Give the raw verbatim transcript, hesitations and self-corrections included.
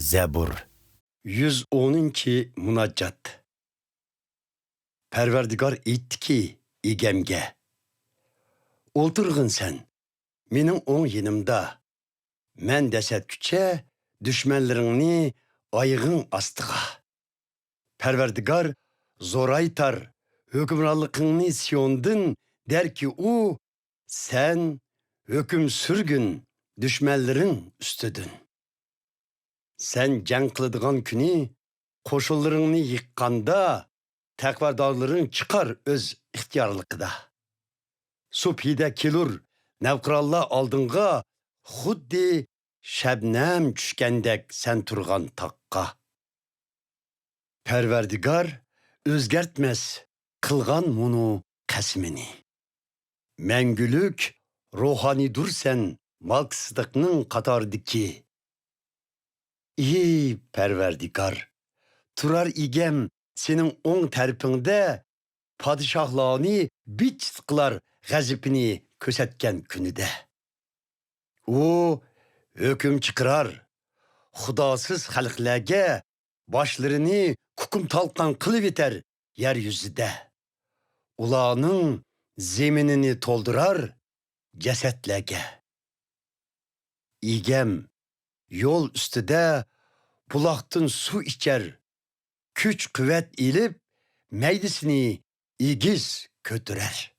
زەبۇر. يۈز ئونىنچى مۇناجات. پەرۋەردىگار ئېيتتىكى ئىگەمگە: «ئولتۇرغىن سەن مېنىڭ ئوڭ يېنىمدا، مەن دەسسەتكۈچە دۈشمەنلىرىڭنى ئايىغىڭ ئاستىغا.» پەرۋەردىگار زورايتار، ھۆكۈمرانلىقىڭنى سىيوندىن دەركى ئۇ، سەن ھۆكۈم سۈرگىن دۈشمەنلىرىڭ ئۈستىدىن. سەن جەڭ قىلىدىغان كۈنى قوشۇنلىرىڭنى يىغقاندا، تەقۋادارلىرىڭ چىقار ئۆز ئىختىيارلىقىدا. سۇبھىدە كېلۇر نەۋقىرانلار ئالدىڭغا، خۇددى شەبنەم چۈشكەندەك سەن تۇرغان تاغقا. پەرۋەردىگار ئۆزگەرتمەس قىلغان مۇنۇ قەسىمىنى. مەڭگۈلۈك روھانىيدۇرسەن مالكسىدىقنىڭ قاتارىدىكى. ئى پەرۋەردىگار، تۇرار ئىگەم سېنىڭ ئوڭ تەرىپىڭدە، پادىشاھلارنى بىت-چىت قىلار غەزىپىنى كۆرسەتكەن كۈنىدە. ئۇ ھۆكۈم چىقىرار، خۇداسىز خەلقلەرگە باشلىرىنى كۇكۇم تالقان قىلىۋېتەر يەر يۈزىدە. ئۇلارنىڭ زېمىنىنى تولدۇرار جەسەتلەرگە. ئىگەم يول ئۈستىدە بۇلاقتىن سۇ ئىچەر، كۈچ-قۇۋۋەت ئېلىپ، مەيدىسىنى ئېگىز كۆتۈرەر.